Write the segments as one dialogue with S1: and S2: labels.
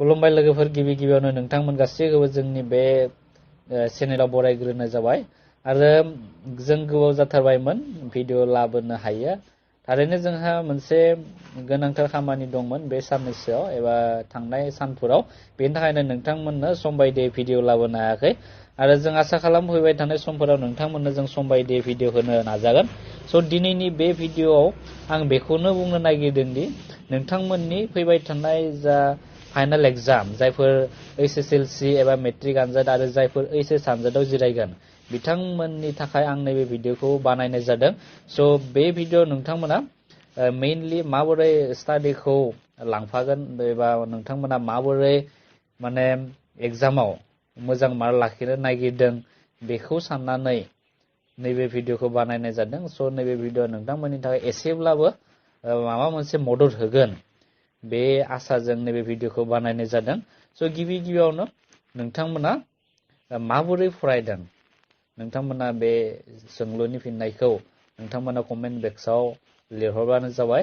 S1: खुलुमबाय लोगोफोर गिबियावनो नोंथांमोन गासैखौबो जोंनि बे चेनेलाव बरायग्रोनाय जाबाय आरो जों गोबाव जाथारबायमोन भिडिअ लाबोनो हायो थारैनो जोंहा मोनसे गोनांथार खामानि दंमोन बे साननैसोआव एबा थांनाय सानफोराव बेनि थाखायनो नोंथांमोननो सम बायदियै भिडिअ लाबोनो हायाखै आरो जों आसा खालाम फैबाय थानाय समफोराव नोंथांमोननो जों सम बायदियै भिडिअ होनो नाजागोन स' दिनैनि बे भिडिअआव आं बेखौनो बुंनो नागिरदों दि नोंथांमोननि फैबाय थानाय जा फाइनाल एग्जाम जायफोर एसएसएलसी एबा मेट्रिक आनजाद आरो जायफोर एचएस आनजादाव जिरायगोन बिथांमोननि थाखाय आं नैबे भिडिअखौ बानायनाय जादों स' बे भिडिअ नोंथांमोना मेइनलि माबोरै स्टाडिखौ लांफागोन एबा नोंथांमोना माबोरै माने एग्जामाव मोजां मार्क लाखिनो नागिरदों बेखौ साननानै नैबे भिडिअखौ बानायनाय जादों स' नैबे भिडिअ नोंथांमोननि थाखाय एसेब्लाबो माबा मोनसे मदद होगोन बे आसाजों नैबे भिडिअखौ बानायनाय जादों स' गिबियावनो नोंथांमोना माबोरै फरायदों नोंथांमोना बे सोंलुनि फिननायखौ नोंथांमोना कमेन्ट बक्सआव लिरहरबानो जाबाय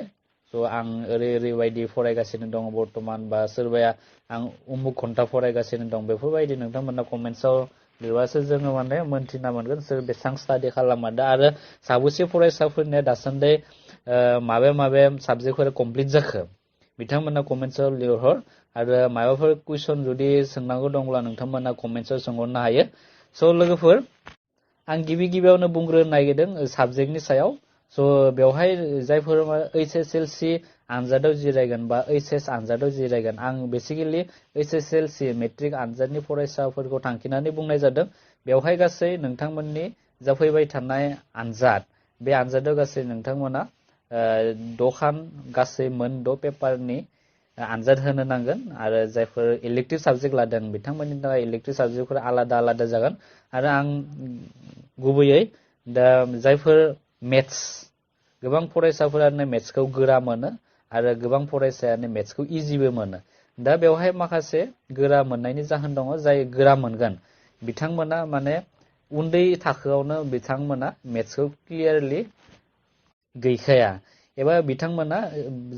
S1: स' आं ओरैबायदि फरायगासिनो दङ बर्तमान बा सोरबाया आं उमुक घन्टा फरायगासिनो दं बेफोरबायदि नोंथांमोना कमेन्ट्सआव लिरबासो जोङो माने मोनथिना मोनगोन सोर बेसेबां स्टाडि खालामदों आरो साबेसे फरायसाफोरनिया दासान्दि माबे साबजेक्टफोरा कमप्लिट जाखो बिथांमोना कमेन्ट्सआव लिरहर आरो माबाफोर कुइसन जुदि सोंनांगौ दंब्ला नोंथांमोना कमेन्ट्सआव सोंहरनो हायो स' लोगोफोर आं गिबियावनो बुंग्रोनो नागिरदों साबजेक्टनि सायाव स' बेवहाय जायफोर एसएसएलसी आनजादाव जिरायगोन बा एचएस आनजादाव जिरायगोन आं बेसिकेलि एसएसएलसी मेट्रिक आनजादनि फरायसाफोरखौ थांखिनानै बुंनाय जादों बेवहाय गासै नोंथांमोननि जा फैबाय थानाय आनजाद बे आनजादाव गासै नोंथांमोना द'खान गासै मोन 6 पेपारनि आनजाद होनो नांगोन आरो जायफोर इलेक्टिभ साबजेक्ट लादों बिथांमोननि थाखाय इलेक्टिभ साबजेक्टफोरा आलादा जागोन आरो आं गुबैयै दा जायफोर मेथ्स गोबां फरायसाफोरानो मेथ्सखौ गोरा मोनो आरो गोबां फरायसायानो मेथ्सखौ इजिबो मोनो दा बेवहाय माखासे गोरा मोननायनि जाहोन दङ जाय गोरा मोनगोन बिथांमोना माने उन्दै थाखोआवनो बिथांमोना मेथ्सखौ क्लियारलि गैखाया एबा बिथांमोना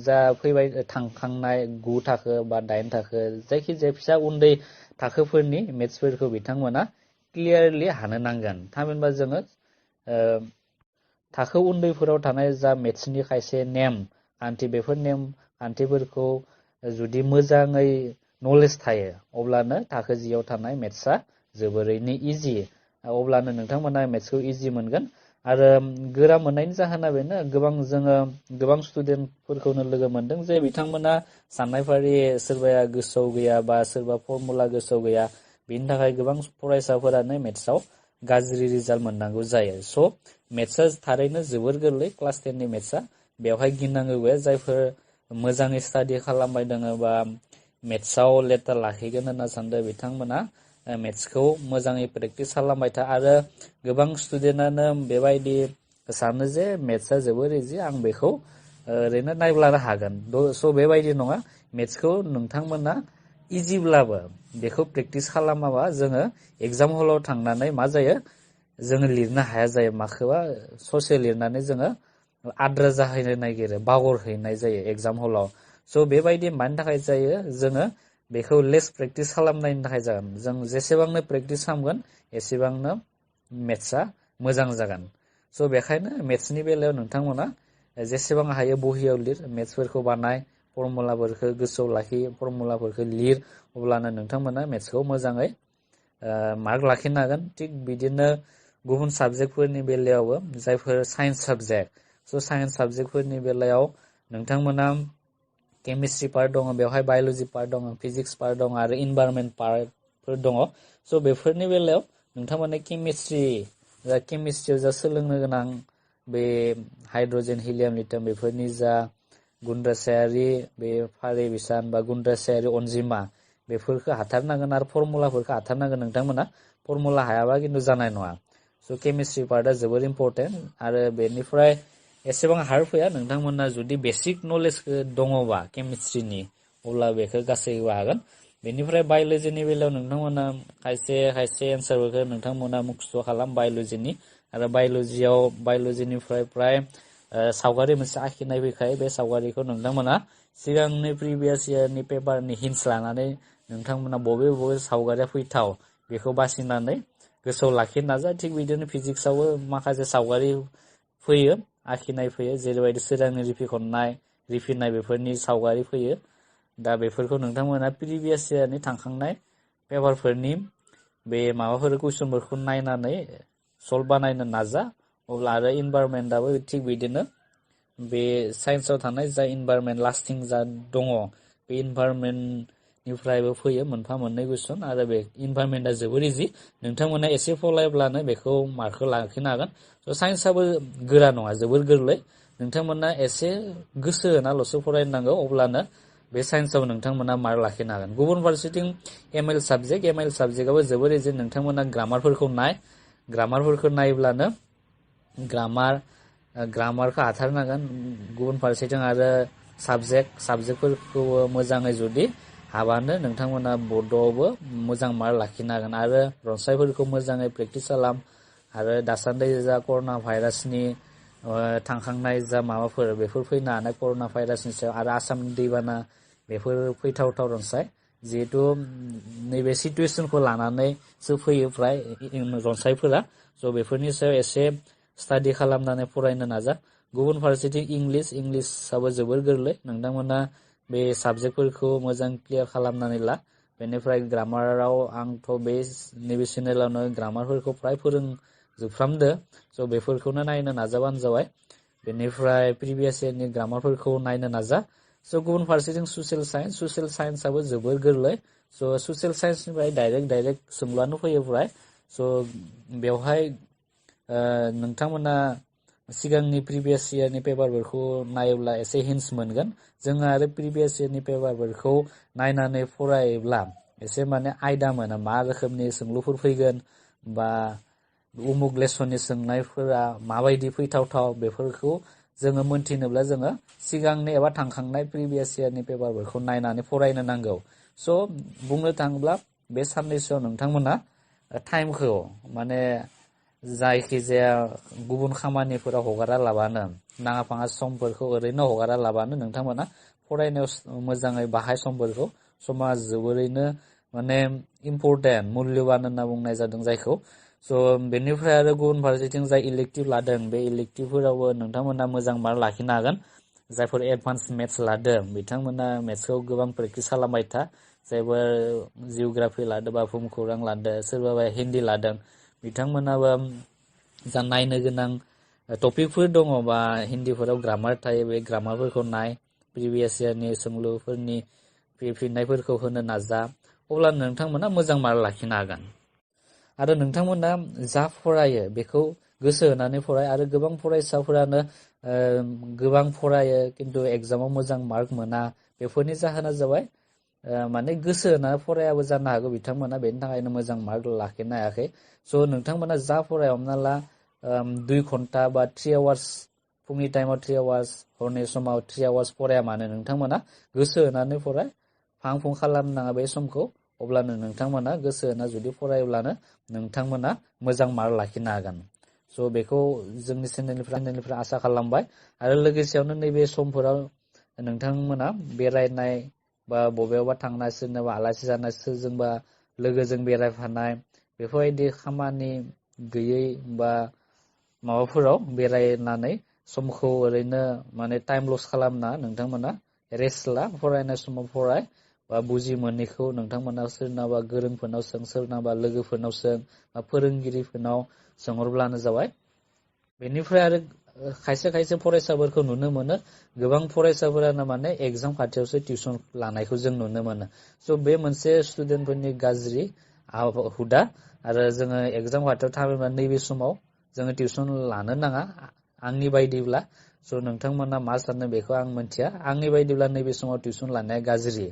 S1: जा फैबाय थांखांनाय 9 थाखो बा 8 थाखो जायखिजाया फिसा उन्दै थाखोफोरनि मेथ्सफोरखौ बिथांमोना क्लियारलि हानो नांगोन थामहिनबा जोङो थाखो उन्दैफोराव थानाय जा मेथ्सनि खायसे नेम खान्थि बेफोर नेम खान्थिफोरखौ जुदि मोजाङै नलेज थायो अब्लानो थाखो 10 आव थानाय मेथ्सआ जोबोरैनो इजि अब्लानो नोंथांमोना मेथ्सखौ इजि मोनगोन आरो गोरा मोननायनि जाहोना बेनो गोबां स्टुडेन्टफोरखौनो लोगो मोनदों जे बिथांमोना साननायफारि सोरबाया गोसोआव गैया बा सोरबा फर्मुला गोसोआव गैया बेनि थाखाय गोबां फरायसाफोरानो मेथ्सआव गाज्रि रिजाल्ट मोननांगौ जायो स' मेथ्सआ थारैनो जोबोर गोरलै क्लास 10 नि मेथ्सआ बेवहाय गिनांगौ गैया जायफोर मोजाङै स्टाडि खालामबाय दङ बा मेथ्सआव लेटार लाखिगोन होनना सानदों बिथांमोना मेथ्सखौ मोजाङै प्रेक्टिस खालामबाय था आरो गोबां स्टुडेन्टआनो बेबायदि सानो जे मेथ्सआ जोबोर इजि आं बेखौ ओरैनो नायब्लानो हागोन स' बेबायदि नङा मेथ्सखौ नोंथांमोना इजिब्लाबो बेखौ प्रेक्टिस खालामाबा जोङो एग्जाम हलाव थांनानै मा जायो जोङो लिरनो हाया जायो माखौबा ससे लिरनानै जोङो आद्रा जाहैनो नागिरो बावगारहैनाय जायो एग्जाम हलाव स' बेबायदि मानि थाखाय जायो जोङो बेखौ लेस प्रेक्टिस खालामनायनि थाखाय जागोन जों जेसेबांनो प्रेक्टिस खालामगोन एसेबांनो मेथ्सआ मोजां जागोन स' बेखायनो मेथ्सनि बेलायाव नोंथांमोना जेसेबां हायो बहियाव लिर मेथ्सफोरखौ बानाय फर्मुलाफोरखौ गोसोआव लाखि फर्मुलाफोरखौ लिर अब्लानो नोंथांमोना मेथ्सखौ मोजाङै मार्क लाखिनो हागोन थिग बिदिनो गुबुन साबजेक्टफोरनि बेलायावबो जायफोर साइन्स साबजेक्ट स' साइन्स साबजेक्टफोरनि बेलायाव नोंथांमोना केमिस्ट्रि पार्ट दङ बेवहाय बाय'लजि पार्ट दङ फिजिक्स पार्ट दङ आरो इनभायरनमेन्ट पार्टफोर दङ स' बेफोरनि बेलायाव नोंथांमोना केमिस्ट्रियाव जा सोलोंनो गोनां बे हाइड्रजेन हिलियाम लिथियाम बेफोरनि जा गुन्द्रासायारि बे फारि बिसान बा गुन्द्रासायारि अनजिमा बेफोरखौ हाथारनांगोन आरो फर्मुलाफोरखौ हाथारनांगोन नोंथांमोना फर्मुला हायाबा खिन्थु जानाय नङा स' केमिस्ट्रि पार्टआ जोबोर इम्परटेन्ट आरो बेनिफ्राय एसेबां हार्ड फैया नोंथांमोना जुदि बेसिक नलेजखौ दङबा केमिस्ट्रिनि अब्ला बेखौ गासैबो हागोन बेनिफ्राय बाय'लजिनि बेलायाव नोंथांमोना खायसे एन्सारफोरखौ नोंथांमोना मुखस्थ' खालाम बाय'लजिनि आरो बाय'लजिनिफ्राय प्राय सावगारि मोनसे आखिनाय फैखायो बे सावगारिखौ नोंथांमोना सिगांनि प्रिभियास इयारनि पेपारनि हिन्ट्स लानानै नोंथांमोना बबे बबे सावगारिया फैथाव बेखौ बासिनानै गोसोआव लाखिनो नाजा थिग बिदिनो फिजिक्सआवबो माखासे सावगारि फैयो आखिनाय फैयो जेरैबायदि सोरांनि रिफिखननाय रिफिनाय बेफोरनि सावगारि फैयो दा बेफोरखौ नोंथांमोना प्रिभियास इयारनि थांखांनाय पेपारफोरनि बे माबाफोर कुइसनफोरखौ नायनानै सल्भ बानायनो नाजा अब्ला आरो इनभाइरनमेन्टआबो थिग बिदिनो बे साइन्सआव थानाय जा इनभाइरनमेन्ट लास्टिं जा दङ बे इनभाइरनमेन्टनिफ्रायबो फैयो मोनफा मोननै कुइसन आरो बे इनभाइरनमेन्टआ जोबोर इजि नोंथांमोना एसे फरायब्लानो बेखौ मार्कखौ लाखिनो हागोन स' साइन्सआबो गोरा नङा जोबोर गोरलै नोंथांमोना एसे गोसो होनाल'सो फरायनांगौ अब्लानो बे साइन्सआव नोंथांमोना मार्क लाखिनो हागोन गुबुन फारसेथिं एमएल साबजेक्टआबो जोबोर इजि नोंथांमोना ग्रामारफोरखौ ग्रामारफोरखौ नायब्लानो ग्रामारखौ हाथारनांगोन गुबुन फारसेथिं आरो साबजेक्टफोरखौबो मोजाङै जुदि हाबानो नोंथांमोना बड'आवबो मोजां मार्क लाखिनो हागोन आरो रनसायफोरखौ मोजाङै प्रेक्टिस खालाम आरो दासान्दि जा कर'ना भाइरासनि थांखांनाय जा माबाफोर बेफोर फैनो हानाय कर'ना भाइरासनि सायाव आरो आसामनि दैबाना बेफोर फैथावथाव रनसाय जिहेतु नैबे सिटुवेसनखौ लानानैसो फैयो फ्राय रनसायफोरा स' बेफोरनि सायाव एसे स्टाडि खालामनानै फरायनो नाजा गुबुन फारसेथिं इंलिसआबो जोबोर गोरलै नोंथांमोना बे साबजेक्टफोरखौ मोजां क्लियार खालामनानै ला बेनिफ्राय ग्रामाराव आंथ' बे नैबे चेनेलावनो ग्रामारफोरखौ फ्राय फोरोंजोबफ्रामदो स' बेफोरखौनो नायनो नाजाबानो जाबाय बेनिफ्राय प्रिभियास इयारनि ग्रामारफोरखौ नायनो नाजा स' गुबुन फारसेथिं ससियेल साइन्सआबो जोबोर गोरलै स' ससियेल साइन्सनिफ्राय डाइरेक्ट सोंब्लानो फैयो फ्राय स' बेवहाय नोंथांमोना सिगांनि प्रिभियास इयारनि पेपारफोरखौ नायोब्ला एसे हिन्ट्स मोनगोन जोङो आरो प्रिभियास इयारनि पेपारफोरखौ नायनानै फरायोब्ला एसे माने आयदा मोनो मा रोखोमनि सोंलुफोर फैगोन बा उमुक लेसननि सोंनायफोरा माबायदि फैथावथाव बेफोरखौ जोङो मोनथिनोब्ला जोङो सिगांनि एबा थांखांनाय प्रिभियास इयारनि पेपारफोरखौ नायनानै फरायनो नांगौ स' बुंनो थाङोब्ला बे साननैसोआव नोंथांमोना टाइमखौ माने जायखिजाया गुबुन खामानिफोराव हगारा लाबानो नाङा फाङा समफोरखौ ओरैनो हगारा लाबानो नोंथांमोना फरायनायाव मोजाङै बाहाय समफोरखौ समा जोबोरैनो माने इम्परटेन्ट मुल्यबान होनना बुंनाय जादों जायखौ स' बेनिफ्राय आरो गुबुन फारसेथिं जाय इलेक्टिभ लादों बे इलेक्टिभफोरावबो नोंथांमोना मोजां मार्क लाखिनो हागोन जायफोर एडभान्स मेथ्स लादों बिथांमोना मेथ्सखौ गोबां प्रेक्टिस खालामबाय था जायफोर जिअ'ग्राफि लादों बा भुमखौरां लादों सोरबाबा हिन्दी लादों बिथांमोनाबो जा नायनो गोनां टपिकफोर दङ बा हिन्दीफोराव ग्रामार थायो बे ग्रामारफोरखौ नाय प्रिभियास इयारनि सोंलुफोरनि फिननायफोरखौ होनो नाजा अब्ला नोंथांमोना मोजां मार्क लाखिनो हागोन आरो नोंथांमोना जा फरायो बेखौ गोसो होनानै फराय आरो गोबां फरायसाफोरानो गोबां फरायो खिन्थु एगजामाव मोजां मार्क मोना बेफोरनि जाहोना जाबाय माने गोसो होनानै फरायाबो जानो हागौ बिथांमोना बेनि थाखायनो मोजां मार्क लाखिनो हायाखै स' नोंथांमोना जा फराय हमना ला 2 घन्टा बा 3 आवार्स फुंनि टाइमाव 3 आवार्स हरनि समाव 3 आवार्स फराया मानो नोंथांमोना गोसो होनानै फराय फां फुं खालामनाङा बे समखौ अब्लानो नोंथांमोना गोसो होना जुदि फरायोब्लानो नोंथांमोना मोजां मार्क लाखिनो हागोन स' बेखौ जोंनि चेनेलनिफ्राय आसा खालामबाय आरो लोगोसेयावनो नैबे समफोराव नोंथांमोना बेरायनाय बा बबेयावबा थांनाय सोरनोबा आलासि जानाय सोरजोंबा लोगोजों बेरायफानाय बेफोरबायदि खामानि गैयै बा माबाफोराव बेरायनानै समखौ ओरैनो माने टाइम लस खालामना नोंथांमोना रेस्ट ला फरायनाय समाव फराय बा बुजि मोनैखौ नोंथांमोना सोरनाबा गोरोंफोरनाव सोरनाबा लोगोफोरनाव बा फोरोंगिरिफोरनाव सोंहरब्लानो जाबाय बेनिफ्राय आरो खायसे फरायसाफोरखौ नुनो मोनो गोबां फरायसाफोरानो माने एगजाम खाथियावसो टिउसन लानायखौ जों नुनो मोनो स' बे मोनसे स्टुडेन्टफोरनि गाज्रि हुदा आरो जोङो एगजाम खाथियाव थाङोब्ला नैबे समाव जोङो टिउसन लानो नाङा आंनि बायदिब्ला स' नोंथांमोना मा सानो बेखौ आं मिथिया आंनि बायदिब्ला नैबे समाव टिउसन लानाया गाज्रि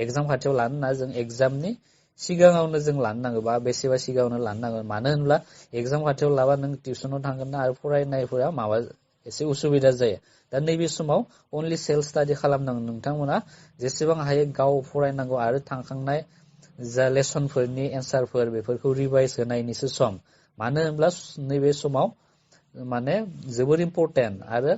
S1: एगजाम खाथियाव लानो नाङा जों एगजामनि सिगाङावनो जों लानो नांगौ बा बेसेबा सिगाङावनो लानो नांगोन मानो होनब्ला एगजाम खाथियाव लाबा नों टिउसनाव थांगोन ना आरो फरायनायफोरा एसे उसुबिदा जायो दा नैबे समाव अनलि सेल्फ स्टाडि खालामनांगौ नोंथांमोना जेसेबां हायो गाव फरायनांगौ आरो थांखांनाय जा लेसनफोरनि एन्सारफोर बेफोरखौ रिभाइस होनायनिसो सम मानो होनब्ला नैबे समाव माने जोबोर इम्परटेन्ट आरो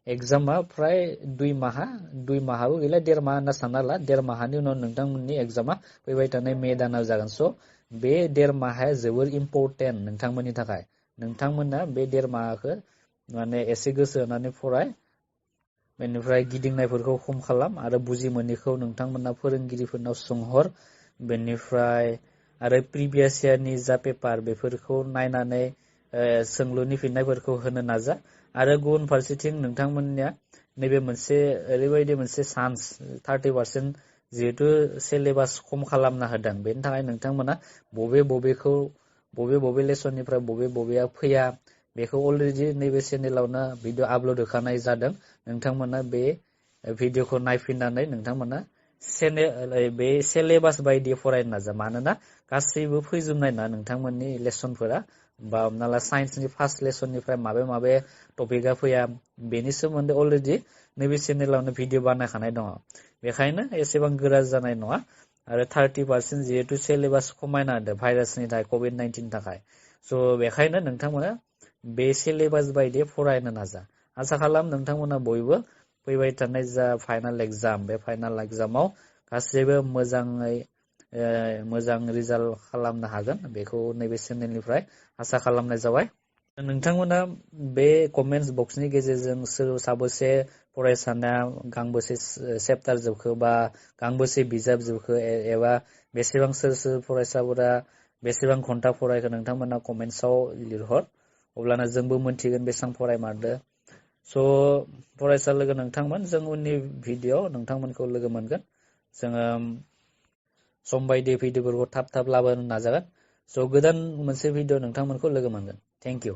S1: एग्जामा फ्राय 2 माहाबो गैला 1.5 माहा होनना सानना ला 1.5 माहानि उनाव नोंथांमोननि एग्जामा फैबाय थानाय मे दानाव जागोन स' बे 1.5 माहाया जोबोर इम्परटेन्ट नोंथांमोननि थाखाय नोंथांमोना बे 1.5 माहाखौ माने एसे गोसो होनानै फराय बेनिफ्राय गिदिंनायफोरखौ खम खालाम आरो बुजि मोनैखौ नोंथांमोना फोरोंगिरिफोरनाव सोंहर बेनिफ्राय आरो प्रिभियास इयारनि जा पेपार बेफोरखौ नायनानै सोंलुनि फिननायफोरखौ होनो नाजा आरो गुबुन फारसेथिं नोंथांमोननिया नैबे मोनसे ओरैबायदि मोनसे चान्स 30% जिहेतु सिलेबास खम खालामना होदों बेनि थाखाय नोंथांमोना बबे लेसननिफ्राय बबेया फैया बेखौ अलरेडि नैबे चेनेलावनो भिडिअ आपल'ड होखानाय जादों नोंथांमोना बे भिडिअखौ नायफिननानै नोंथांमोना बे सिलेबास बायदि फरायनो नाजा मानोना गासैबो फैजोबनाय ना नोंथांमोननि लेसनफोरा बा हमना ला साइन्सनि फार्स्ट लेसननिफ्राय माबे टपिकआ फैया बेनि सोमोन्दै अलरेडि नैबे चेनेलावनो भिडिअ बानायखानाय दङ बेखायनो एसेबां गोरा जानाय नङा आरो 30% जिहेतु सिलेबास खमायना होदों भाइरासनि थाखाय COVID-19 थाखाय स' बेखायनो नोंथांमोना बे सिलेबास बायदि फरायनो नाजा आसा खालाम नोंथांमोना बयबो फैबाय थानाय जा फाइनाल एग्जाम बे फाइनाल एग्जामाव गासैबो मोजां रिजाल्ट खालामनो हागोन बेखौ नैबे चेनेलनिफ्राय आसा खालामनाय जाबाय नोंथांमोना बे कमेन्ट्स बक्सनि गेजेरजों सोर साबेसे फरायसाना गांबेसे चेप्टार जोबखो बा गांबेसे बिजाब जोबखो एबा बेसेबां सोर फरायसाफोरा बेसेबां घन्टा फरायखो नोंथांमोना कमेन्ट्सआव लिरहर अब्लाना जोंबो मोनथिगोन बेसेबां फरायमारदो स' फरायसा लोगो नोंथांमोन जों उननि भिडिअ नोंथांमोनखौ लोगो मोनगोन जोङो सम बायदि भिडिअफोरखौ थाब लाबोनो नाजागोन स' गोदान मोनसे भिडिअ नोंथांमोनखौ लोगो मोनगोन थेंक इउ